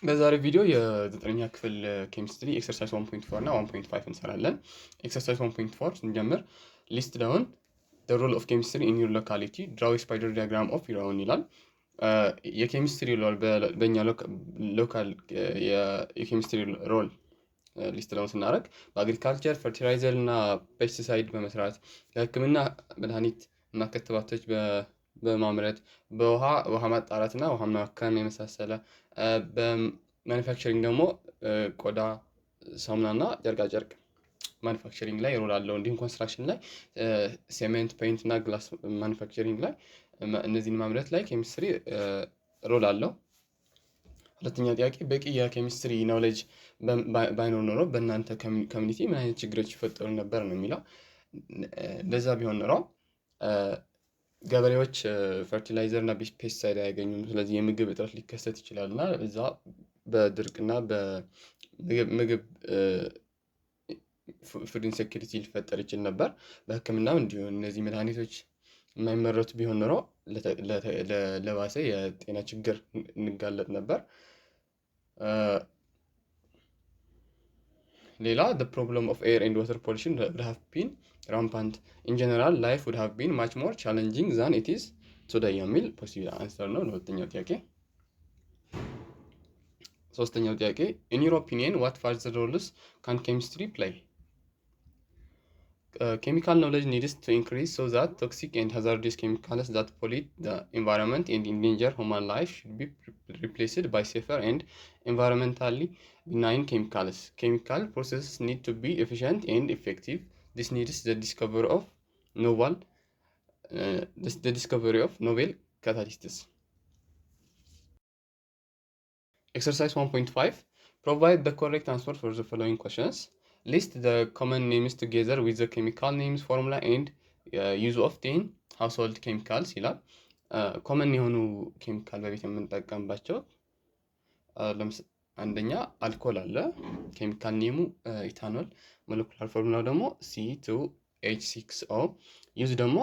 በዛሬው ቪዲዮ የዘጠነኛ ክፍል ኬሚስትሪ exercise 1.4 እና 1.5 እንሰራለን። Exercise 1.4 ስንጀምር list down the role of chemistry in your locality, draw a spider diagram of your own ይላል። የ chemistry role በእኛ local የ chemistry role list down ስናደርግ በ agriculture fertilizer እና pesticide በመስራት፣ ለሕክምና መድኃኒት እና ክትባቶች በማምረት፣ በውሃ ውሃ ማጣራት እና ውሃ ማከም የመሳሰለ፣ በ manufacturing ደግሞ ቆዳ፣ ሳሙና እና ጨርቃጨርቅ manufacturing ላይ role አለው። እንዲሁም construction ላይ cement፣ paint እና glass manufacturing ላይ እነዚህን ማምረት ላይ chemistry role አለው። ሁለተኛ ጥያቄ በቂ የ chemistry knowledge ባይኖር ኖሮ በእናንተ community ምን አይነት ችግሮች ይፈጠሩ ነበር ነው የሚለው። እንደዛ ቢሆን ኖሮ ገበሬዎች fertilizer እና pesticide አያገኙም። ስለዚህ የምግብ እጥረት ሊከሰት ይችላል እና እዛ በድርቅና በምግብ food insecurity ሊፈጠር ይችል ነበር። በሕክምናም እንዲሁ እነዚህ መድኃኒቶች የማይመረቱ ቢሆን ኖሮ ለባሰ የጤና ችግር እንጋለጥ ነበር። ሌላ the problem of air and water pollution would have been rampant. In general, life would have been much more challenging than it is today የሚል possible answer ነው ለሁለተኛው ጥያቄ። ሶስተኛው ጥያቄ in your opinion, what further roles can chemistry play? Chemical knowledge needs to increase so that toxic and hazardous chemicals that pollute the environment and endanger human life should be replaced by safer and environmentally benign chemicals. Chemical processes need to be efficient and effective. This needs the discovery of novel catalysts. Exercise 1.5. Provide the correct answer for the following questions. List the common names together with the chemical names, formula and use of 10 household chemicals ይላል። Common የሆኑ ኬሚካል በቤት የምንጠቀምባቸው አንደኛ አልኮል አለ። Chemical name ኡ ethanol፣ molecular formula ው ደግሞ C2H6O። Use ደግሞ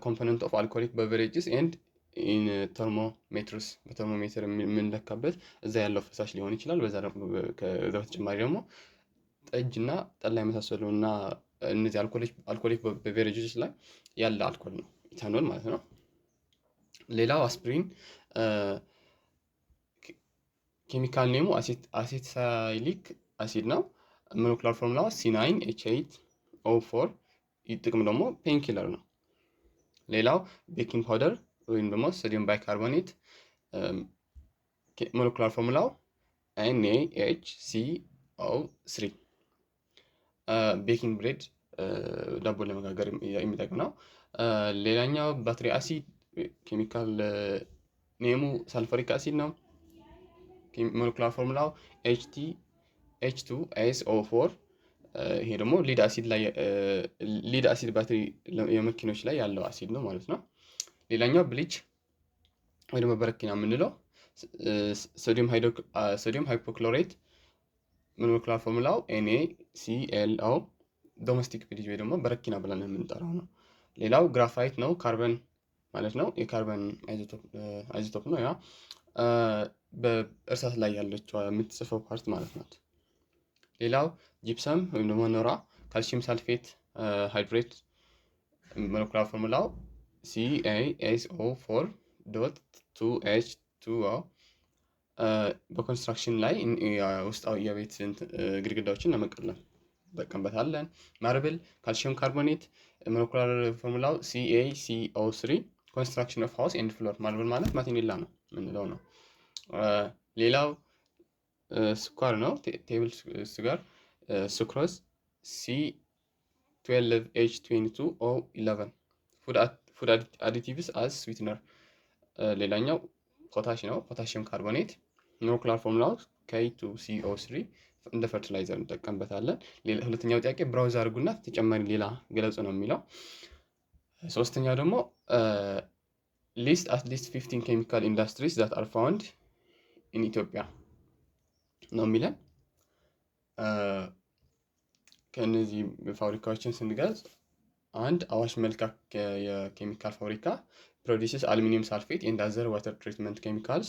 component of alcoholic beverages and in thermometers፣ በ thermometer የምንለካበት እዛ ያለው ፈሳሽ ሊሆን ይችላል። በዛ በተጨማሪ ደግሞ ጠጅ እና ጠላ የመሳሰሉ እና እነዚህ alcoholic beverage ኦች ላይ ያለ አልኮል ነው ኢታኖል ማለት ነው። ሌላው aspirin፣ chemical name ኡ acetylsalicylic acid ነው። Molecular formula ው C9H8O4፣ ጥቅም ደግሞ painkiller ነው። ሌላው baking powder ወይም ደግሞ sodium bicarbonate፣ molecular formula ው NaHCO3፣ baking bread ዳቦ ለመጋገር የሚጠቅም ነው። ሌላኛው battery acid፣ chemical name ኡ sulfuric acid ነው። Molecular formula ው HT H2SO4፣ ይሄ ደግሞ lead acid ላይ lead acid ባትሪ የመኪኖች ላይ ያለው አሲድ ነው ማለት ነው። ሌላኛው bleach ወይ ደግሞ በረኪና የምንለው sodium hypochlorite፣ molecular formula ው NaClO፣ domestic bleach ወይ ደግሞ በረኪና ብለን የምንጠራው ነው። ሌላው graphite ነው፣ ካርበን ማለት ነው። የ carbon isotope ነው። ያ በእርሳስ ላይ ያለችው የምትጽፈው part ማለት ናት። ሌላው ጂፕሰም ወይም ደግሞ ኖራ፣ calcium sulfate hydrate፣ molecular formula ው CaSO4.2H2O፣ በ construction ላይ ውስጣዊ የቤት ግድግዳዎችን ለመቀለም እንጠቀምበታለን። Marble፣ calcium carbonate፣ molecular formula ው CaCO3፣ construction of house and floor። Marble ማለት ማቲኔላ ነው የምንለው ነው። ሌላው ስኳር ነው። Table sugar፣ sucrose፣ C12H22O11፣ food additives as sweetener። ሌላኛው potash ነው። Potassium carbonate፣ molecular formula ው K2CO3፣ እንደ fertilizer እንጠቀምበታለን። ሁለተኛው ጥያቄ browse አድርጉና ተጨማሪ ሌላ ገለጹ ነው የሚለው። ሶስተኛው ደግሞ list at least 15 chemical industries that are found in Ethiopia ነው የሚለን። ከእነዚህ ፋብሪካዎችን ስንገልጽ አንድ አዋሽ መልካ የኬሚካል ፋብሪካ produces aluminium sulfate and other water treatment chemicals።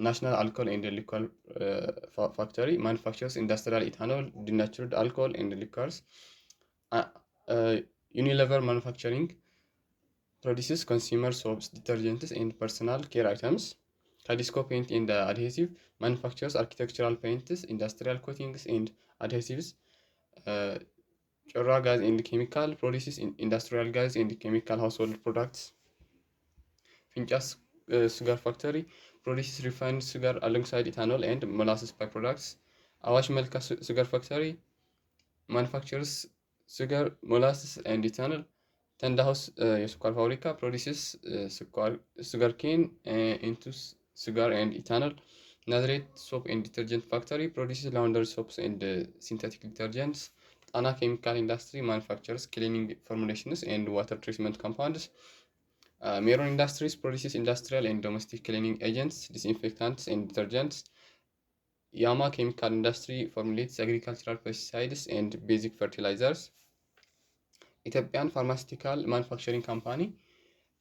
National Alcohol and Liquor Factory manufactures industrial ethanol, denatured alcohol and liquors. Unilever Manufacturing produces consumer soaps, detergents and personal care items. Kadisco Paint and Adhesive manufactures architectural paints, industrial coatings and adhesives. Chorra Gas and Chemical produces industrial gas and chemical household products. Fincha Sugar Factory produces refined sugar alongside ethanol and molasses byproducts. Awash Melka Sugar Factory manufactures sugar, molasses and ethanol. Tendaho የስኳር ፋብሪካ produces sugar cane into sugar and ethanol. Nazareth Soap and Detergent Factory produces laundry soaps and synthetic detergents. Tana Chemical Industry manufactures cleaning formulations and water treatment compounds. Meron Industries produces industrial and domestic cleaning agents, disinfectants and detergents. Yama Chemical Industry formulates agricultural pesticides and basic fertilizers. Ethiopian Pharmaceutical Manufacturing Company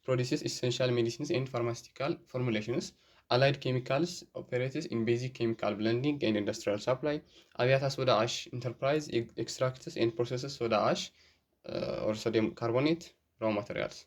produces essential medicines and pharmaceutical formulations. Allied Chemicals operates in basic chemical blending and industrial supply. Abiata Soda Ash Enterprise extracts and processes soda ash or sodium carbonate raw materials.